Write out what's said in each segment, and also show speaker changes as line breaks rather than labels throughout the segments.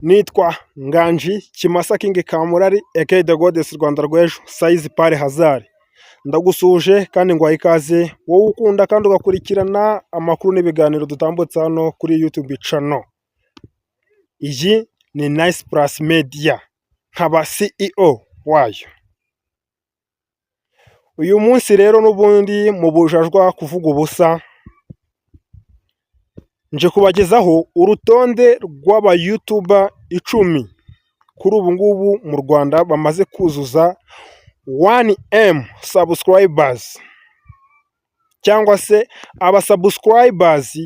Nitwa Nganji Kimasa King Kamurari aka The Goddess Rwanda rw'ejo Size Pare Hazard. Ndagusuhuje kandi nguhaye ikaze wowe ukunda kandi ugakurikirana amakuru n'ibiganiro dutambutsa hano kuri YouTube channel. Iyi ni Nice Plus Media, nkaba CEO wayo. Uyu munsi rero n'ubundi mu bujajwa kuvuga ubusa, nje kubagezaho urutonde rw'aba YouTuber 10 kuri ubu ngubu mu Rwanda bamaze kuzuza 1M subscribers cyangwa se aba subscribers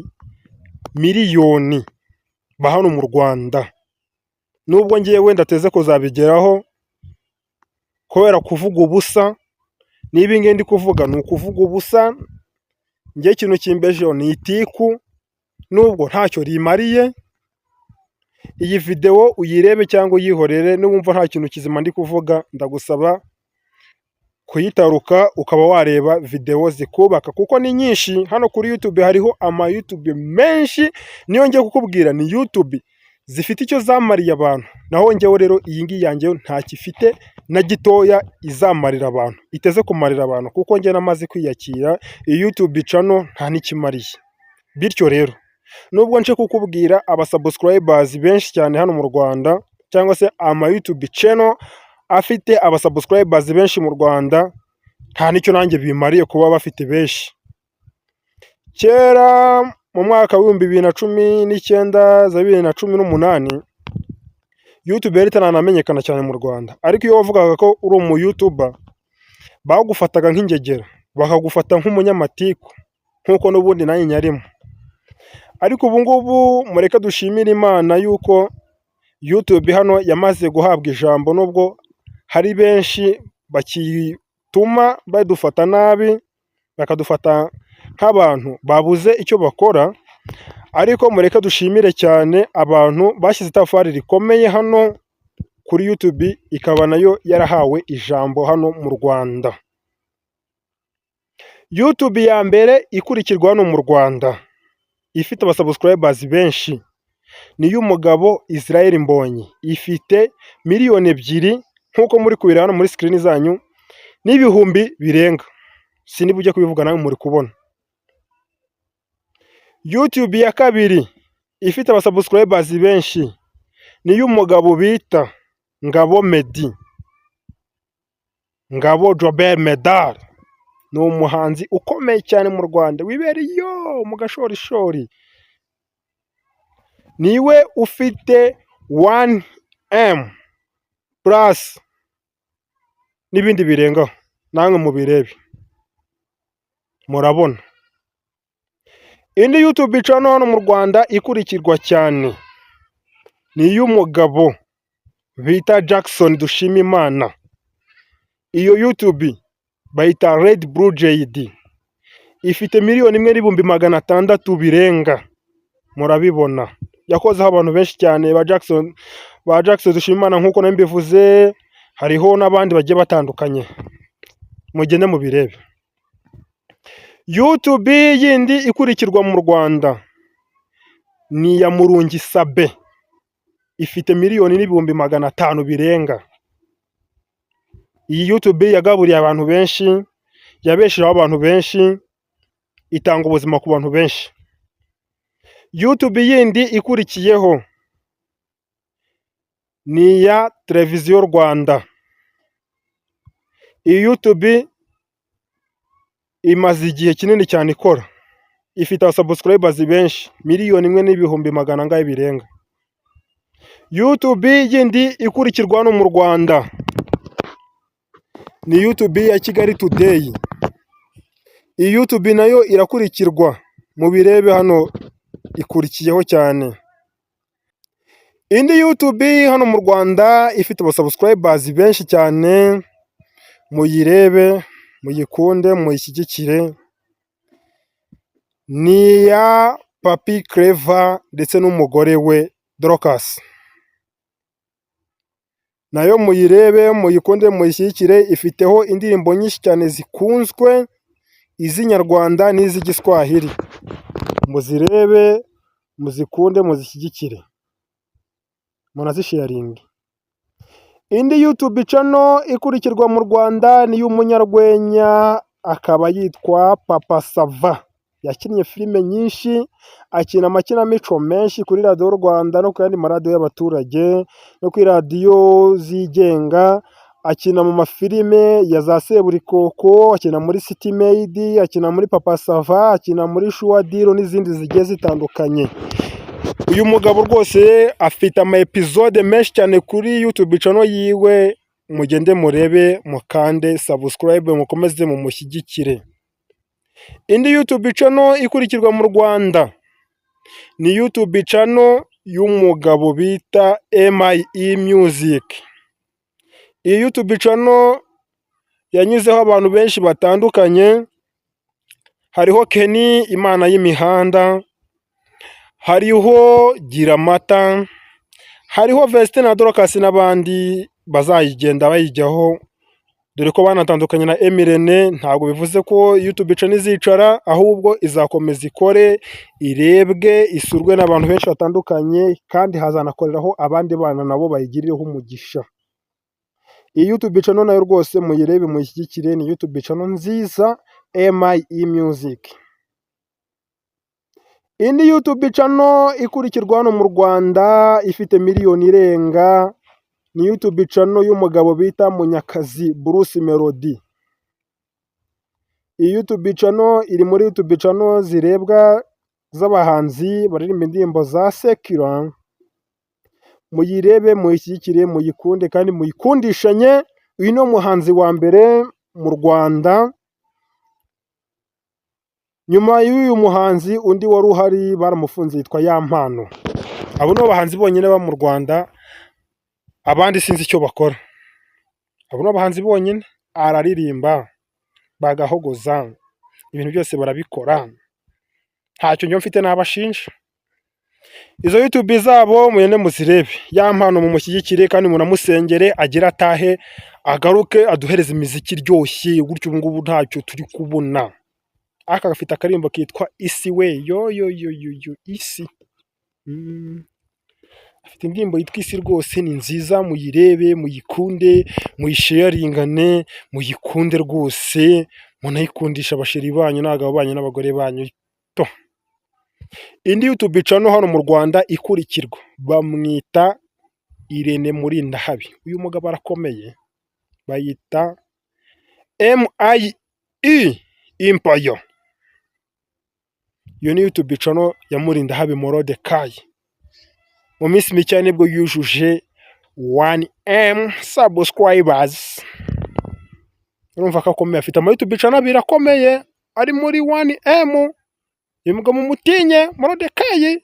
miliyoni ba hano mu Rwanda. Nubwo ngewe ndateze kuzabigeraho kubera kuvuga ubusa, n'ibi ngibi ndi kuvuga ni ukuvuga ubusa, njye ikintu kimbejeho ni itiku nubwo ntacyo rimariye. Iyi videwo uyirebe cyangwa uyihorere, niwumva nta kintu kizima ndi kuvuga ndagusaba kuyitaruka ukaba wareba videwo zikubaka kuko ni nyinshi. Hano kuri YouTube hariho ama YouTube menshi, niyo ngiye kukubwira ni YouTube zifite icyo zamariye abantu, naho njyewe rero iyi ngiyi yanjye yo ntacyo ifite na gitoya izamarira abantu, iteze kumarira abantu, kuko njye namaze kwiyakira, iyi YouTube channel nta n'ikimariye. Bityo rero nubwo nje kukubwira aba subscribers benshi cyane hano mu Rwanda cyangwa se ama YouTube channel afite aba subscribers benshi mu Rwanda, nta n'icyo nanjye bimariye kuba bafite benshi. Kera mu mwaka w'2019 za 2018, YouTube yari itaranamenyekana cyane mu Rwanda, ariko iyo wavugaga ko uri umu YouTuber bagufataga nk'ingegera, bakagufata nk'umunyamatiku nk'uko n'ubundi nanjye nyarimo. Ariko ubu ngubu mureke dushimire Imana yuko YouTube hano yamaze guhabwa ijambo, nubwo hari benshi bakituma badufata nabi, bakadufata nk'abantu babuze icyo bakora, ariko mureke dushimire cyane abantu bashyize itafari rikomeye hano kuri YouTube, ikaba nayo yarahawe ijambo hano mu Rwanda. YouTube ya mbere ikurikirwa hano mu Rwanda ifite aba subscribers benshi ni iy'umugabo Israel Mbonyi, ifite miliyoni 2 nk'uko muri kubireba hano muri screen zanyu n'ibihumbi birenga, sindi bujye kubivuga nawe muri kubona. YouTube ya kabiri ifite aba subscribers benshi ni iy'umugabo bita Ngabo Meddy, Ngabo Jobert Medard, ni umuhanzi ukomeye cyane mu Rwanda wibereye iyo mu gashorishori, niwe ufite 1M plus n'ibindi birengaho, namwe mubirebe murabona. Indi YouTube channel hano mu Rwanda ikurikirwa cyane ni iy'umugabo bita Jackson Dushimimana, iyo YouTube bayita Red Blue JD, ifite 1,600,000 birenga, murabibona. Yakozeho abantu benshi cyane ba Jackson Dushimimana nk'uko nari mbivuze, hariho n'abandi bagiye batandukanye, mugende mubirebe. YouTube yindi ikurikirwa mu Rwanda ni iya Murungi Sabe, ifite 1,500,000 birenga. Iyi YouTube yagaburiye abantu benshi, yabeshejeho abantu benshi, itanga ubuzima ku bantu benshi. YouTube yindi ikurikiyeho ni iya Televiziyo Rwanda. Iyi YouTube imaze igihe kinini cyane ikora, ifite aba subscribers benshi, miliyoni 1 n'ibihumbi magana angahe birenga. YouTube yindi ikurikirwa hano mu Rwanda ni YouTube ya Kigali Today. Iyi YouTube nayo irakurikirwa, mubirebe hano ikurikiyeho cyane. Indi YouTube hano mu Rwanda ifite aba subscribers benshi cyane, muyirebe, muyikunde, muyishyigikire, ni iya Papi Clever ndetse n'umugore we Dorcas. Nayo muyirebe, muyikunde, muyishyigikire, ifiteho indirimbo nyinshi cyane zikunzwe, iz'inyarwanda n'iz'igiswahili. Muzirebe, muzikunde, muzishyigikire. Munazisharinge. Indi YouTube channel ikurikirwa mu Rwanda ni iy'umunyarwenya, akaba yitwa Papa Sava. Yakinnye filime nyinshi, akina amakinamico menshi kuri Radiyo Rwanda no ku yandi maradiyo y'abaturage no kuri radiyo zigenga, akina mu mafilime ya za Seburikoko, akina muri City Maid, akina muri Papa Sava, akina muri Shuwa Deal n'izindi zigiye zitandukanye. Uyu mugabo rwose afite ama episode menshi cyane kuri YouTube channel yiwe, mugende murebe, mukande subscribe, mukomeze mumushyigikire. Indi YouTube channel ikurikirwa mu Rwanda ni YouTube channel y'umugabo bita MIE Music. Iyi YouTube channel yanyuzeho abantu benshi batandukanye, hariho Kenny Imana y'imihanda, hariho Giramata, hariho Vestine na Dorcas n'abandi bazayigenda bayijyaho, dore ko banatandukanye na M Irene. Ntabwo bivuze ko YouTube channel izicara, ahubwo izakomeza ikore, irebwe, isurwe n'abantu benshi batandukanye, kandi hazanakoreraho abandi bana nabo bayigirireho umugisha. Iyi YouTube channel nayo rwose muyirebe, muyishyigikire, ni YouTube channel nziza, MIE Music. Indi YouTube channel ikurikirwa hano mu Rwanda ifite miliyoni irenga ni YouTube channel y'umugabo bita Munyakazi Bruce Melody. Iyi YouTube channel iri muri YouTube channel zirebwa z'abahanzi baririmba indirimbo za secular, muyirebe, muyishyigikire, muyikunde kandi muyikundishanye. Uyu ni umuhanzi wa mbere mu Rwanda. Nyuma y'uyu muhanzi, undi wari uhari baramufunze, yitwa Yampano. Abo nibo bahanzi bonyine baba mu Rwanda, abandi sinzi icyo bakora. Abo ni abahanzi bonyine, araririmba bagahogoza, ibintu byose barabikora, ntacyo njye mfite nabashinja. Izo YouTube zabo mugende muzirebe, Yampano mumushyigikire kandi munamusengere agire atahe, agaruke aduhereze imiziki iryoshye gutyo. Ubu ngubu ntacyo turi kubona. Aka gafite akaririmbo kitwa Isi we, yo yo yo yo yo, Isi. Afite indirimbo yitwa Isi, rwose ni nziza, muyirebe, muyikunde, muyisharingane, muyikunde rwose, munayikundisha abasheri banyu n'abagabo banyu n'abagore banyu to. Indi YouTube channel hano mu Rwanda ikurikirwa bamwita Irene Murindahabi. Uyu mugabo arakomeye, bayita MIE Empire. Iyo ni YouTube channel ya Murindahabi Morodekayi. Mu minsi mike nibwo yujuje 1M subscribers. Urumva ko akomeye, afite ama YouTube channel abiri akomeye ari muri 1M. Uyu mugabo mumutinye, Morodekayi.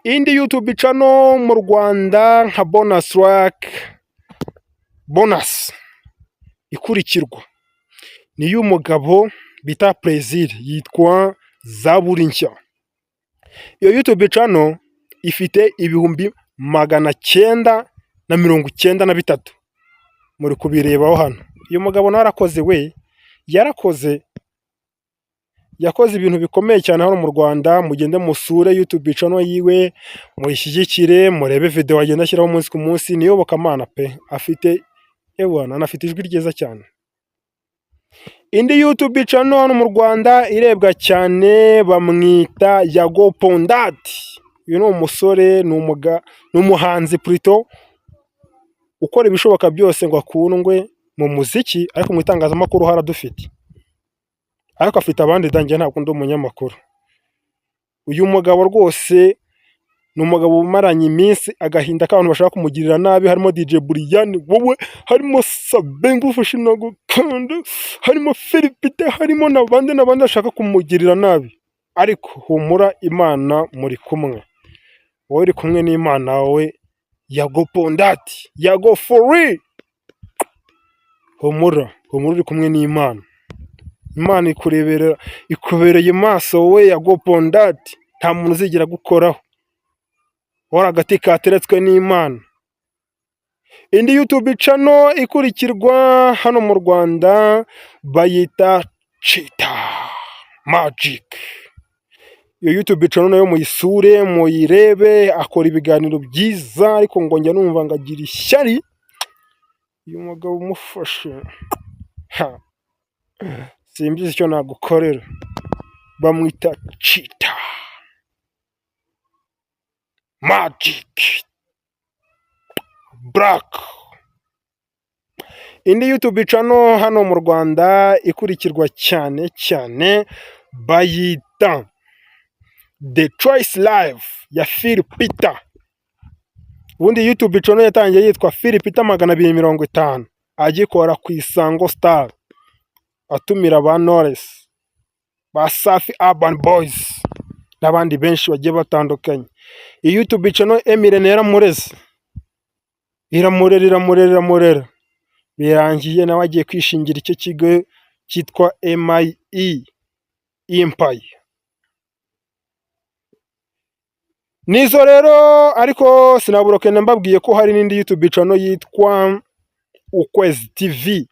Indi YouTube channel mu Rwanda nka bonus track, bonus ikurikirwa ni iy'umugabo bita Plaisir, yitwa Zaburi Nshya. Iyo YouTube channel ifite 993,000, muri kubirebaho hano. Uyu mugabo nawe arakoze we, yarakoze, yakoze ibintu bikomeye cyane hano mu Rwanda. Mugende musure YouTube channel yiwe, muyishyigikire, murebe video agenda ashyiraho umunsi ku munsi. Ni iyobokamana pe, afite ewana, anafite ijwi ryiza cyane. Indi YouTube channel hano mu Rwanda irebwa cyane bamwita Yago Pon Dat. Uyu ni umusore, ni umuhanzi plutôt, ukora ibishoboka byose ngo akundwe mu muziki, ariko mu itangazamakuru haradufite. Ariko afite abandi da, njye ntabwo ndi umunyamakuru. Uyu mugabo rwose ni umugabo umaranye iminsi agahinda k'abantu bashaka kumugirira nabi, harimo DJ Brian wowe, harimo Sabin ngufashe nagukunda, harimo Philipite, harimo n'abandi n'abandi bashaka kumugirira nabi. Ariko humura, Imana muri kumwe. Wowe uri kumwe n'Imana, wowe Yago Pon Dat, Yago for real. Humura, humura, uri kumwe n'Imana. Imana ikurebera, ikubereye maso wowe Yago Pon Dat, nta muntu uzigera agukoraho. Wowe agati kateretswe n'Imana. Indi YouTube channel ikurikirwa hano mu Rwanda bayita Chita Magic. Iyo YouTube channel nayo muyisure, muyirebe, akora ibiganiro byiza, ariko ngo njya numva ngo agira ishyari. Uyu mugabo umufashe, ha, simbizi icyo nagukorera. Bamwita Chita Magic Black. Indi YouTube channel hano mu Rwanda ikurikirwa cyane cyane bayita The Choice Live ya Phil Peter. Ubundi YouTube channel yatangiye yitwa Phil Peter 250, agikora ku Isango Star, atumira ba Knowless, ba Safi, Urban Boys n'abandi benshi bagiye batandukanye. Iyi YouTube channel Emirene yaramureze, iramurera, iramurera, iramurera, birangiye nawe agiye kwishingira icyo kigo cyitwa MIE Empire. Nizo rero, ariko sinabura kugenda mbabwiye ko hari n'indi YouTube channel yitwa Ukwezi TV,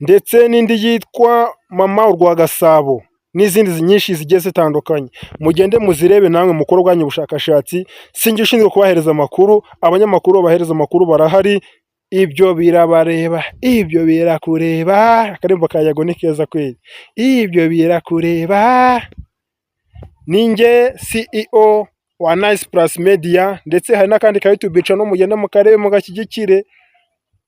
ndetse n'indi yitwa Mama Urwa Gasabo, n'izindi nyinshi zigiye zitandukanye. Mugende muzirebe namwe mukore ubwanyu ubushakashatsi. Sinjye ushinzwe kubahereza amakuru, abanyamakuru babahereza amakuru barahari. Ibyo birabareba, ibyo birakureba. Akaririmbo ka Yago ni keza kweli. Ibyo birakureba. Ninjye CEO wa Nice Plus Media, ndetse hari n'akandi ka YouTube channel, mugende mukarebe, mugashyigikire,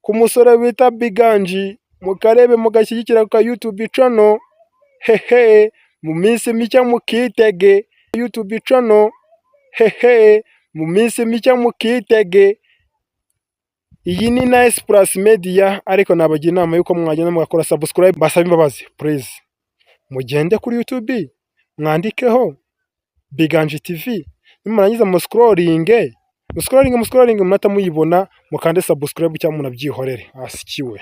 ku musore bita Biganji, mukarebe, mugashyigikira ka YouTube channel. Hehe, mu minsi mike mukitege YouTube channel. Hehe, mu minsi mike mukitege. Iyi ni Nice Plus Media, ariko nabagira inama y'uko mwagenda mugakora subscribe. Basaba imbabazi, please, mugende kuri YouTube mwandikeho Biganji TV, nimurangiza muscrollinge, muscrollinge, muscrollinge, munahita muyibona, mukande subscribe cyangwa munabyihorere. Asikiwe.